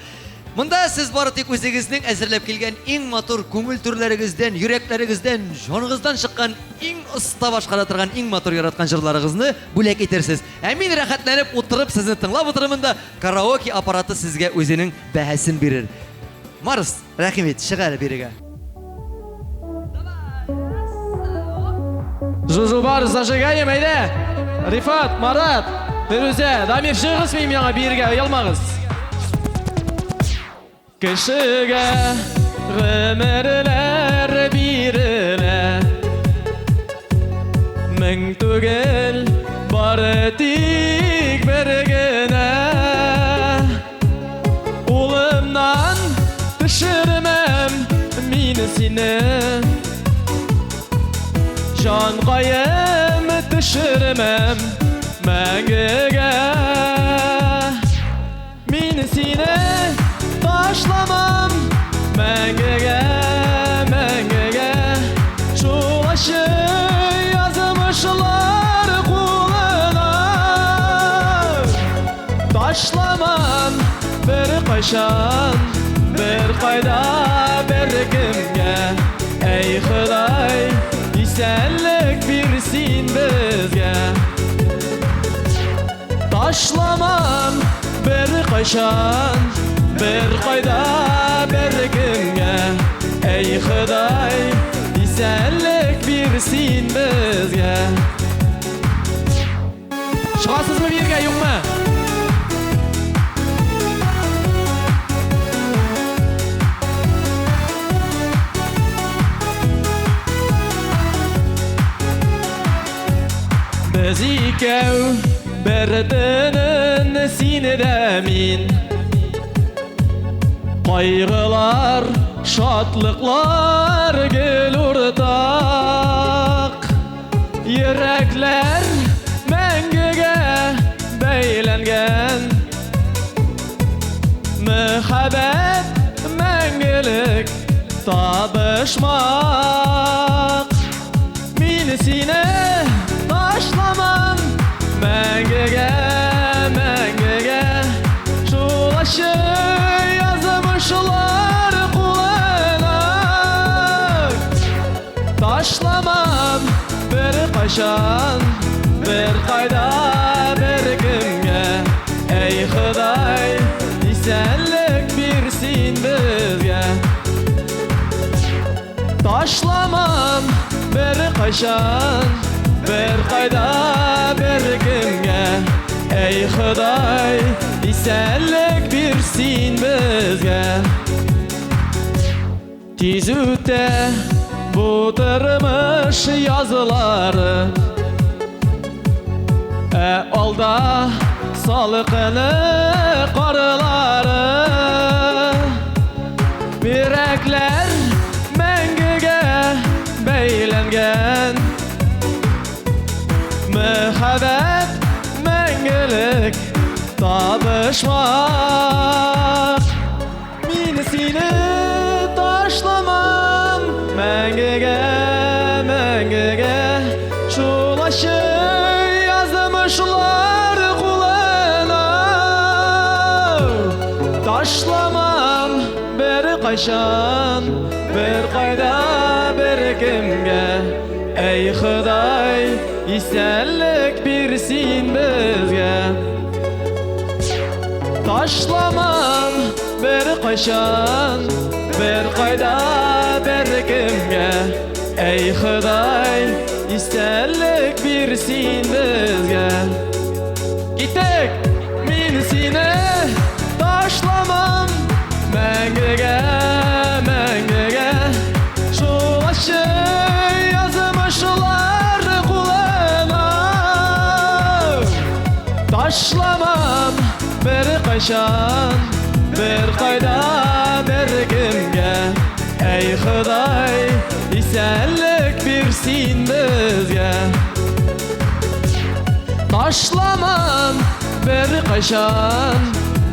Монда сез бары тик үзегезнең әзерләп килгән иң матур күңел түрләрегездән, йөрәкләрегездән, җаныгыздан чыккан иң оста башкара торган иң матур яраткан җырларыгызны бүләк итерсез. Ә мин рәхәтләнеп утырып сезне тыңлап утырырмын да, караоке аппараты сезгә үзенең бәһасен бирер. Марс, рәхим ит, чык әле бирегә. Жужу бар, зажигаем, әйдә! Рифат, Марат, Фирүзә, Дамир, чыгыгыз минем яңа биергә, оялмагыз. Кешегә гомерләр бирелә. Мең түгел, бары тик бер генә. Улымнан төшермәм мин сине. Җанкаем төшермәм мәңгегә. Мин сине ташламам мәңгегә, мәңгегә. Шул ачы язмышлар кулына. Ташламам беркайчан, беркайда, беркемгә. Әй, Ходай, исәнлек бир син безгә. Ташламам беркайчан, беркайда, беркемгә. Әй, Ходай, исәнлек бир син безгә. Чыгасызмы биергә, юкмы? Без икәү бер төнен сине дә мин. Кайгылар, шатлыклар гел уртак. Йөрәкләр мәңгегә бәйләнгән. Мәхәббәт мәңгелек табышмак. Мин сине ташламам мәңгегә, мәңгегә. Шул ачы язмышлар кулына. Ташламам беркайчан, беркайда, беркемгә. Әй, Ходай, исәнлек бир син безгә. Ташламам беркайчан, беркайда, беркемгә. Әй, Ходай, исәнлек бир син безгә. Тиз үтә бу тормыш язлары. Ә алда салкыны карлары. Йөрәкләр мәңгегә бәйләнгән. Мәхәббәт мәңгелек табышмак. Мин сине ташламам мәңгегә, мәңгегә. Шул ачы язмышлар кулына. Ташламам беркайчан, беркайда, беркемгә. Әй, Ходай, исәнлек бир син безгә. Ташламам беркайчан, беркайда, беркемгә. Әй, Ходай, исәнлек бир син безгә. Киттек! Мин сине ташламам мәңгегә, мәңгегә. Шул ачы язмышлар кулына. Ташламам беркайчан, беркайда, беркемгә. Әй, Ходай, исәнлек бир син безгә. Ташламам беркайчан,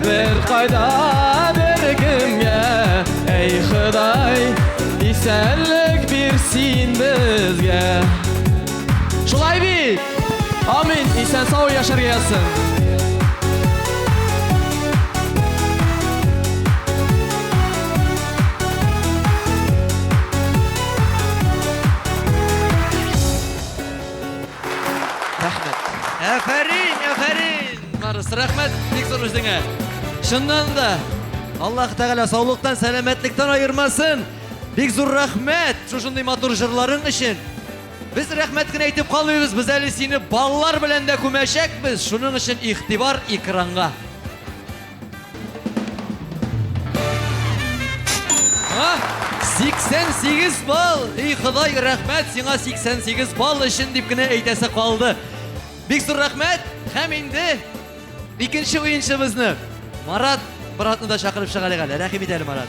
беркайда, беркемгә. Әй, Ходай, исәнлек бир син безгә. Шулай бит! Амин, исән сау яшәргә язсын. Рәхмәт. Афәрин, афәрин! Марс, рәхмәт бик зур үзеңә. Чыннан да, Аллаһ Тәгалә саулыктан, сәламәтлектән аермасын. Бик зур рәхмәт шушындый матур җырларың өчен. Без рәхмәт кенә әйтеп калмыйбыз, без әле сине баллар белән дә күмәчәкбез. Шуның өчен игътибар экранга. А, 88 балл! Эй, Ходай, рәхмәт сиңа 88 балл өчен дип кенә әйтәсе калды. Бик зур рәхмәт. Һәм инде икенче уенчыбызны Марат братны да чакырып чыгарыйк әле. Рәхим ит әле, Марат.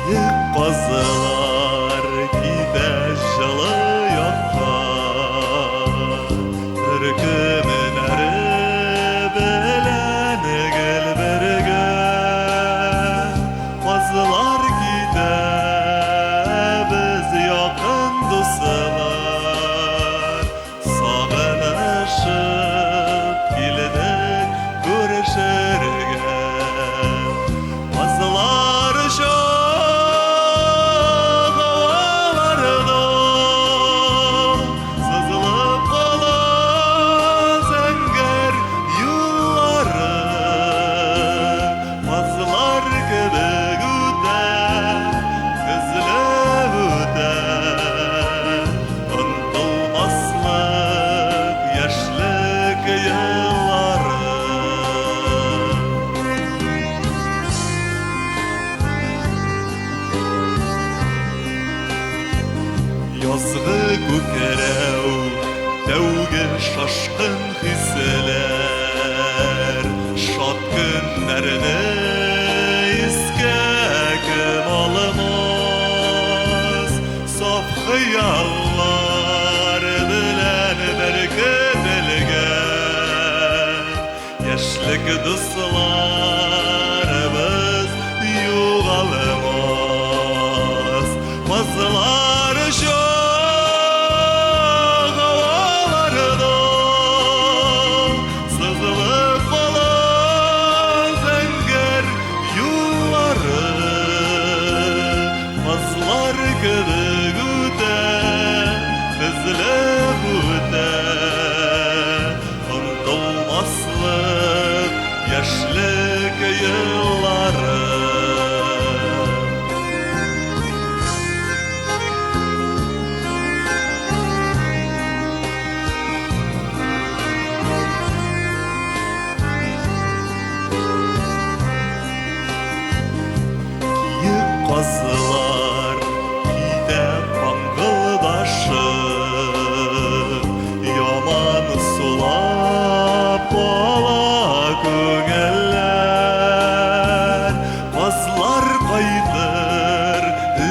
Киек казлар китә җылы якка, Төркемнәре белән гел бергә. Казлар китә, без якын дуслар, Сагынышып килдек күрешергә. Күкрәү, тәүге шашкын хисләр, шат көннәрне искә кем алмас, саф хыяллар белән беркетелгән яшьлек дусларыбыз югалмас. Казлар оча һаваларда, сызылып кала зәңгәр юллары. Казлар кебек үтә, тезелеп үтә, онытылмаслык яшьлек еллары. Киек казлар китә каңгылдашып, яман сулап кала күңелләр. Казлар кайтыр,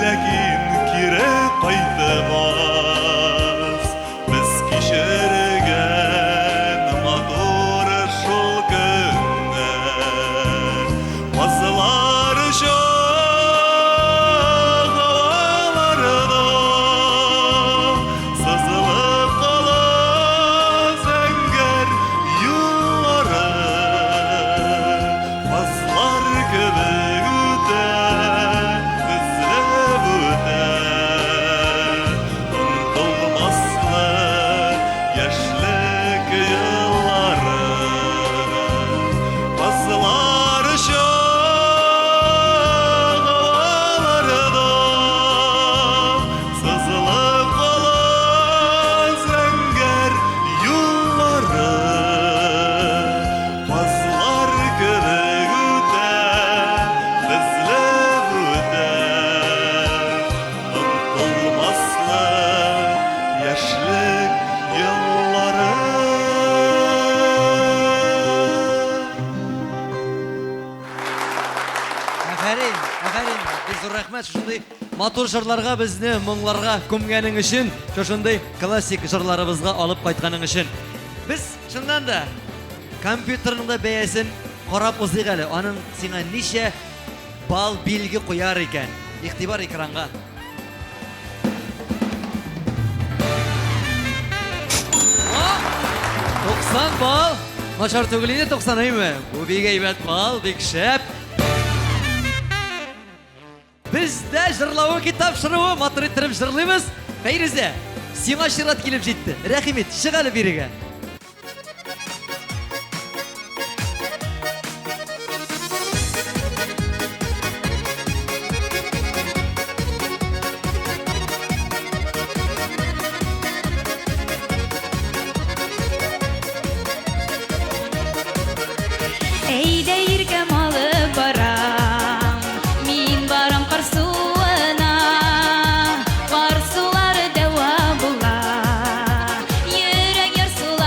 ләкин кире кайтмас. Без кичергән матур шул көннәр. Казлар оча һаваларда, сызылып кала зәңгәр юллары. Казлар кебек үтә, тезелеп үтә, онытылмаслык яшьлек еллары. Казлар оча һаваларда, сызылып кала зәңгәр юллары. Казлар кебек үтә, тезелеп үтә, онытылмаслык яшьлек еллары. Афәрин, афәрин. Бик зур рәхмәт шушындый матур җырларга безне моңларга күмгәнең өчен, шушындый классик җырларыбызга алып кайтканың өчен. Без чыннан да компьютерның да бәясен карап узыйк әле. Аның сиңа ничә балл билге куяр икән? Игътибар экранга. О! 90 балл. Начар түгел инде 90 әйме? Бу бик әйбәт балл, бик шәп. Бездә җырлавы китап тапшыруы матур иттереп җырлыйбыз. Фәйрүзә, сиңа чират килеп җитте. Рәхим ит, чык әле бирегә. Әйдә иркәм алып барам, мин барам кар суына, кар сулары дәва була, йөрәк ярсуларына.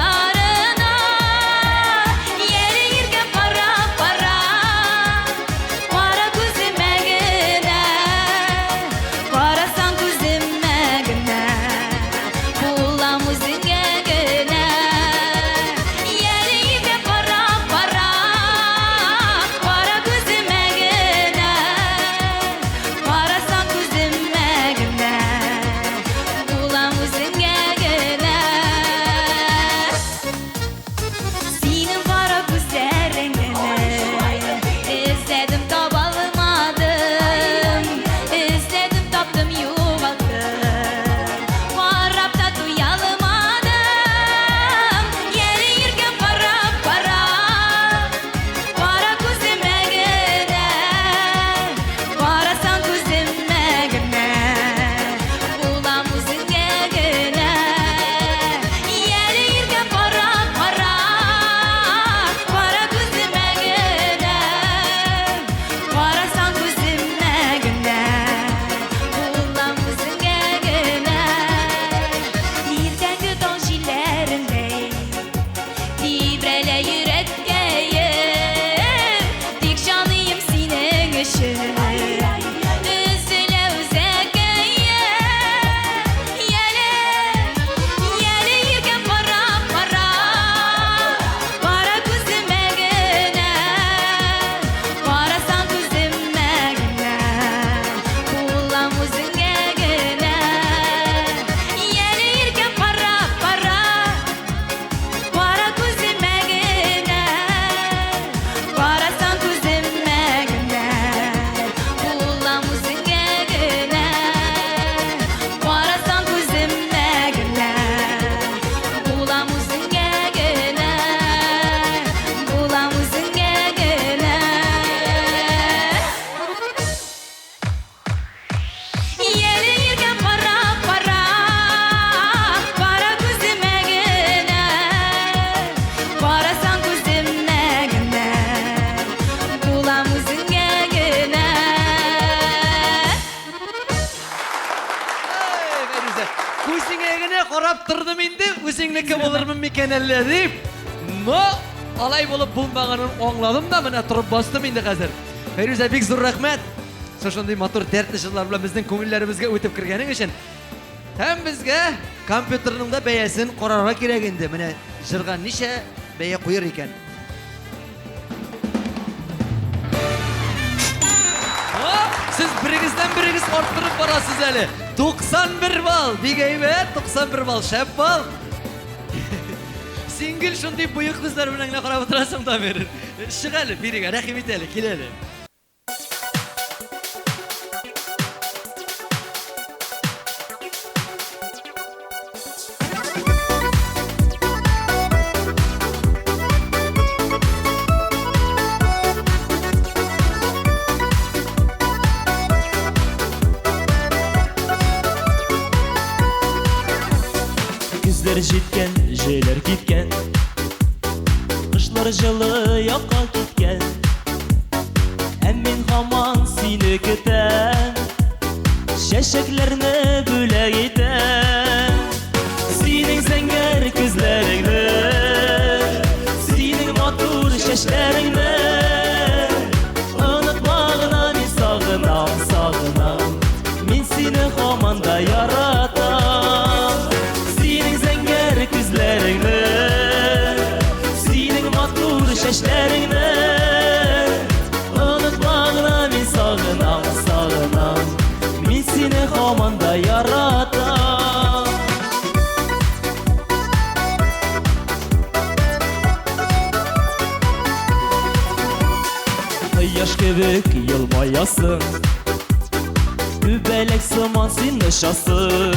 карап тордым инде, үзеңнеке булырмын микән әллә дип. Но алай булып булмаганын аңладым да, менә торып бастым инде хәзер. Фәйрүзә, бик зур рәхмәт. Шушындый матур дәртле җырлар белән безнең күңелләребезгә үтеп кергәнең өчен. Һәм безгә компьютерның да бәясен карарга кирәк инде. Менә җырга ничә бәя куер икән? Сез берегездән берегез арттырып барасыз әле. 91 балл, бик әйбәт, 91 балл, шәп балл. Син гел шундый боек күзләр белән генә карап утырасың, Дамир. Чык әле, бирегә, рәхим ит әле, кил әле. Көзләр җиткән, җәйләр киткән, Кышлар җылы якка киткән. Ә мин һаман сине көтәм, Чәчәкләрне бүләк итәм. Синең зәңгәр күзләреңне, Синең матур чәчләреңне Онытма гына, мин сагынам, сагынам. Мин сине һаман да яратам. Синең зәңгәр күзләреңне, Синең матур чәчләреңне Онытма гына, мин сагынам, сагынам. Мин сине һаман да яратам. Кояш кебек елмаясың, Күбәләк сыман син очасың.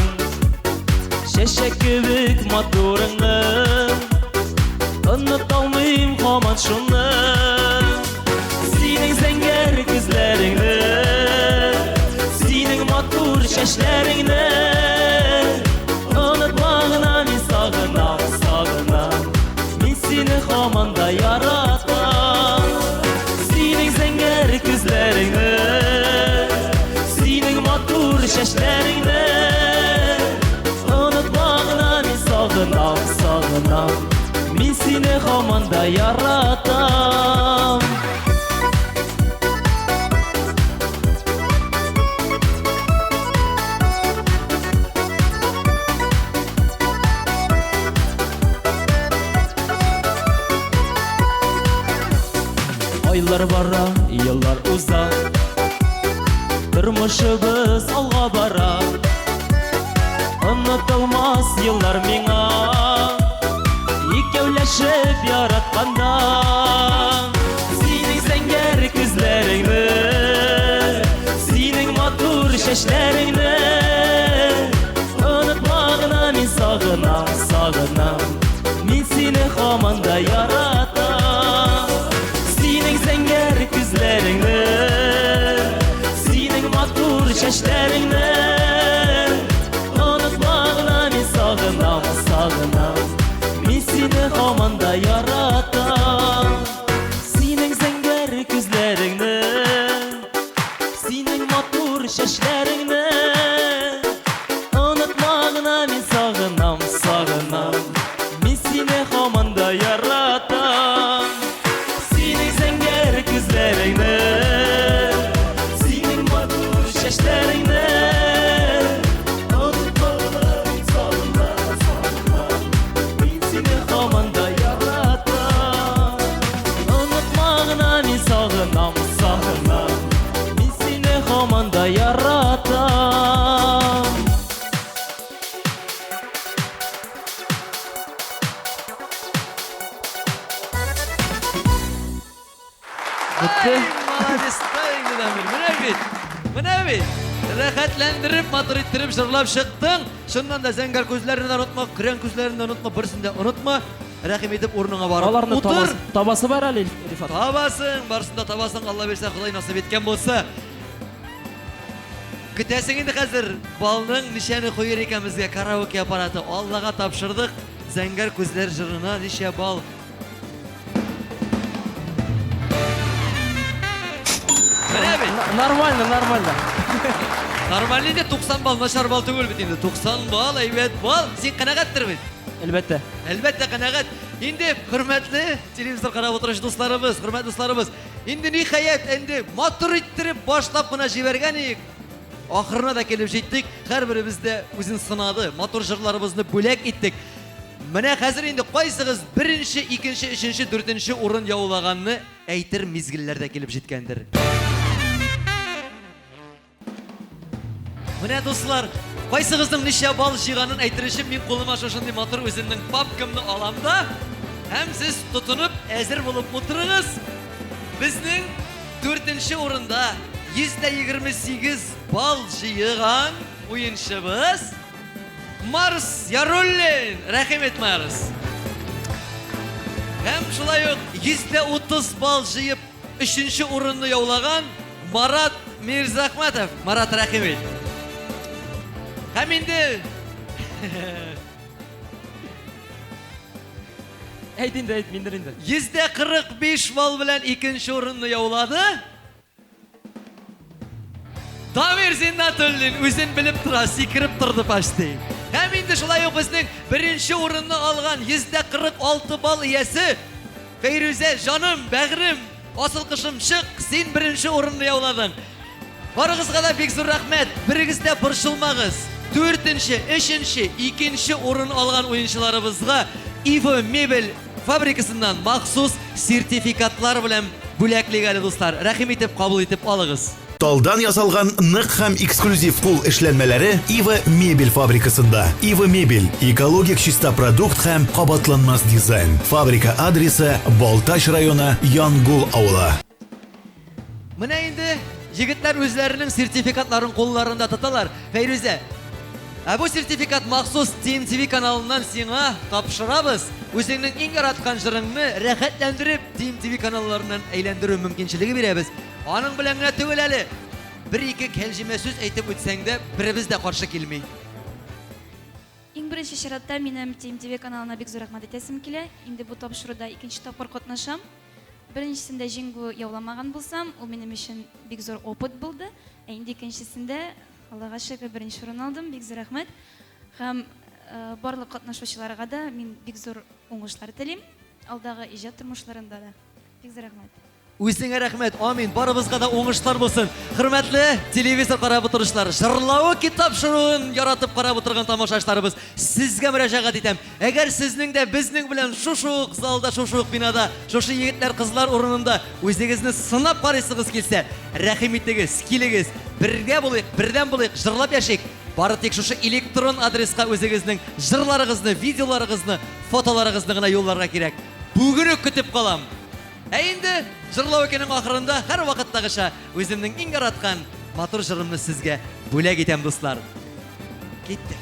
Чәчәк кебек матурыңны Оныта алмыйм һаман шуны. Синең зәңгәр күзләреңне, Синең матур чәчләреңне Онытма гына, мин сагынам, сагынам. Мин сине һаман да яратам. Синең зәңгәр күзләреңне, Синең матур чәчләреңне Онытма гына, мин сагынам, сагынам. Мин сине һаман да яратам. Айлар бара, еллар уза, Тормышыбыз алга бара. Онытылмас еллар миңа, Икәүләшеп яратканда. Синең зәңгәр күзләреңне, Синең матур чәчләреңне Онытма гына, мин сагынам, сагынам. Мин сине һаман да яратам. Синең зәңгәр күзләреңне, Синең матур чәчләреңне Онытма гына, мин сагынам, сагынам. Мин сине һаман да яратам. Синең зәңгәр күзләреңне, Синең матур чәчләреңне Онытма гына, мин сагынам, сагынам. Мин сине һаман да яратам. Синең зәңгәр күзләреңне, Синең матур чәчләреңне Онытма гына, мин сагынам, сагынам. Мин сине һаман да яратам. Онытма гына, мин сагынам, сагынам. Мин сине һаман да яратам. Бетте. Молодец, инде Дамир. Менә бит. Менә бит. Рәхәтләндереп, матур иттереп җырлап чыктың. Чыннан да зәңгәр күзләрне дә онытма, көрән күзләрне дә онытма, берсен дә онытма. Рәхим итеп урыныңа барып Аларны утыр. табасы бар әле, Рифат. Табасың, барысын да табасың, Алла бирсә, Ходай насыйп иткән булса. Көтәсең инде хәзер балның ничәне куер икән безгә караоке аппараты. Аллага тапшырдык. Зәңгәр күзләр җырына ничә балл? Менә бит. Нормально, нормально. Нормаль инде 90 балл, начар балл түгел бит инде. 90 балл, әйбәт балл. Син канәгатьтер бит? Әлбәттә. Әлбәттә, канәгать. Инде хөрмәтле телевизор карап утыручы дусларыбыз, хөрмәтле дусларыбыз, инде ниһаять, инде матур иттереп башлап кына җибәргән идек. Ахырына да килеп җиттек. Һәрберебез дә үзен сынады. Матур җырларыбызны бүләк иттек. Менә хәзер инде кайсыгыз беренче, икенче, өченче, дүртенче урын яулаганны әйтер мизгелләр дә килеп җиткәндер. Менә дуслар, кайсыгызның ничә балл җыйганын әйтер өчен мин кулыма шушындый матур үземнең папкамны алам да, һәм сез тотынып әзер булып утырыгыз. Безнең дүртенче урында 128 балл җыйган уенчыбыз Марс Яруллин. Рәхим ит, Марс. Һәм шулай ук 130 балл җыеп өченче урынны яулаган Марат Мирзахмәтов. Марат, рәхим ит. Һәм инде Әйт инде, әйт, миндер инде. 145 балл белән икенче урынны яулады. Дамир Зиннатуллин үзен белеп тора, сикереп торды почти. Һәм инде шулай ук безнең беренче урынны алган 146 балл иясе Фәйрүзә, җаным, бәгърем, асыл кошым, чык, син беренче урынны яуладың. Барыгызга да бик зур рәхмәт. Берегез дә борчылмагыз. Дүртенче, өченче, икенче урын алган уенчыларыбызга Иво мебель фабрикасыннан махсус сертификатлар белән бүләклик әле, дуслар. Рәхим итеп кабул итеп алыгыз. Талдан ясалган нык һәм эксклюзив кул эшләнмәләре Ива мебель фабрикасында. Ива мебель экологик чиста продукт һәм кабатланмас дизайн. Фабрика адресы Балтач районы Янгул авылы. Менә инде егетләр үзләренең сертификатларын кулларында тоталар. Фәйрүзә, ә бу сертификат махсус TMTV каналыннан сиңа тапшырабыз. Үзеңнең иң яраткан җырыңны рәхәтләндереп TMTV каналларыннан әйләндерү мөмкинчелеге бирәбез. Аның белән генә түгел әле. Бер-ике кәлҗемә сүз әйтеп үтсәң дә, беребез дә каршы килми. Иң беренче чиратта минем TMTV каналына бик зур рәхмәт әйтәсем килә. Инде бу тапшыруда икенче тапкыр катнашам. Беренчесендә җиңү яуламаган булсам, ул минем өчен бик зур опыт булды. Ә инде икенчесендә, Аллага шөкер, беренче урын алдым. Бик зур рәхмәт. Һәм барлык катнашучыларга да мин бик зур уңышлар телим. Алдагы иҗат тормышларында да. Бик зур рәхмәт. Үзеңә рәхмәт, амин. Барыбызга да уңышлар булсын. Хөрмәтле телевизор карап утыручылар, җырлавы китап шыруын яратып карап утырган тамашачыларыбыз, сезгә мөрәҗәгать итәм. Әгәр сезнең дә безнең белән шушы ук залда, шушы ук бинада, шушы егетләр, кызлар урынында үзегезне сынап карыйсыгыз килсә, рәхим итегез, килегез, бергә булыйк, бердәм булыйк, җырлап яшик. Бары тик шушы электрон адреска үзегезнең җырларыгызны, видеоларыгызны, фотоларыгызны гына юлларга кирәк. Бүген үк көтеп калам. Ә инде җырлау көнең ахырында һәрвакыттагыча үземнең иң яраткан матур җырымны сезгә бүләк итәм, дуслар. Киттек.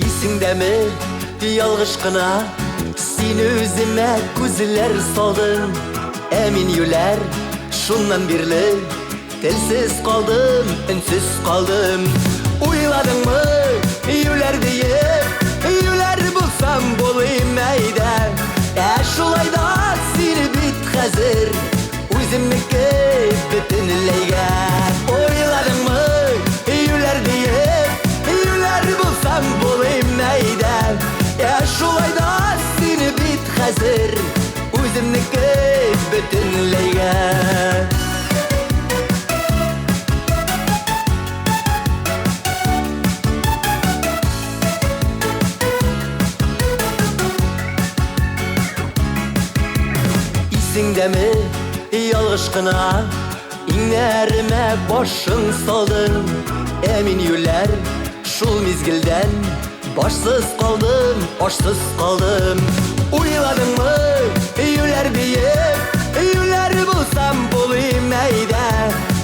Исеңдәме, ялгыш кына син үземә күзләр салдың, ә мин юләр, шуннан бирле телсез калдым, өнсез калдым. Уйладыңмы, юләр диеп, юләр булсам булыйм әйдә. Ә шулай да сине бит хәзер үземнеке бөтенләйгә. Уйладыңмы, юләр диеп, юләр булсам булыйм әйдә. Ә шулай да сине бит хәзер үземнеке бөтенләйгә. Исеңдәме, ялгыш кына иңнәремә башың салдың, ә мин юләр шул мизгелдән башсыз калдым, ашсыз калдым. Уйладыңмы, юләр диеп, юләр булсам булыйм әйдә.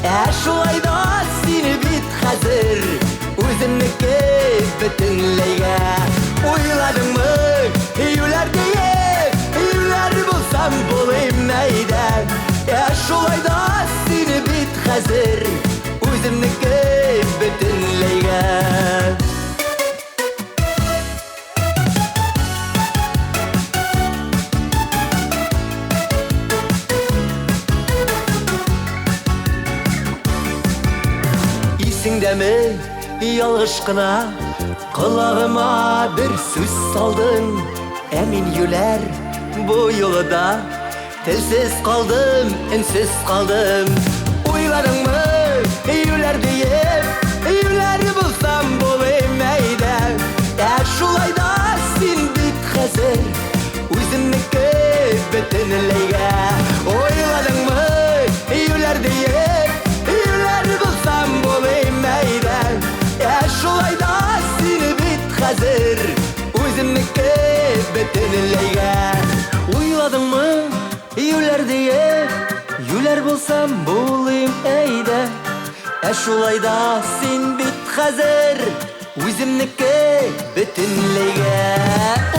Ә шулай да сине бит хәзер үземнеке бөтенләйгә. Уйладыңмы, булсам булыйм әйдә. Ә шулай да син бит хәзер үземнеке бөтенләйгә. Исеңдәме, ялгыш кына колагыма бер сүз салдың. Ә мин юләр бу юлы да телсез калдым, өнсез калдым. Уйладыңмы, юләр диеп, юләр булсам булыйм әйдә. Ә шулай да син бит хәзер үземнеке бөтенләйгә. Уйладыңмы, юләр диеп, юләр булсам булыйм әйдә. Ә шулай да син бит хәзер үземнеке бөтенләйгә. Уйладыңмы, юләр диеп, юләр булсам булыйм әйдә. Ә шулай да син бит хәзер үземнеке бөтенләйгә.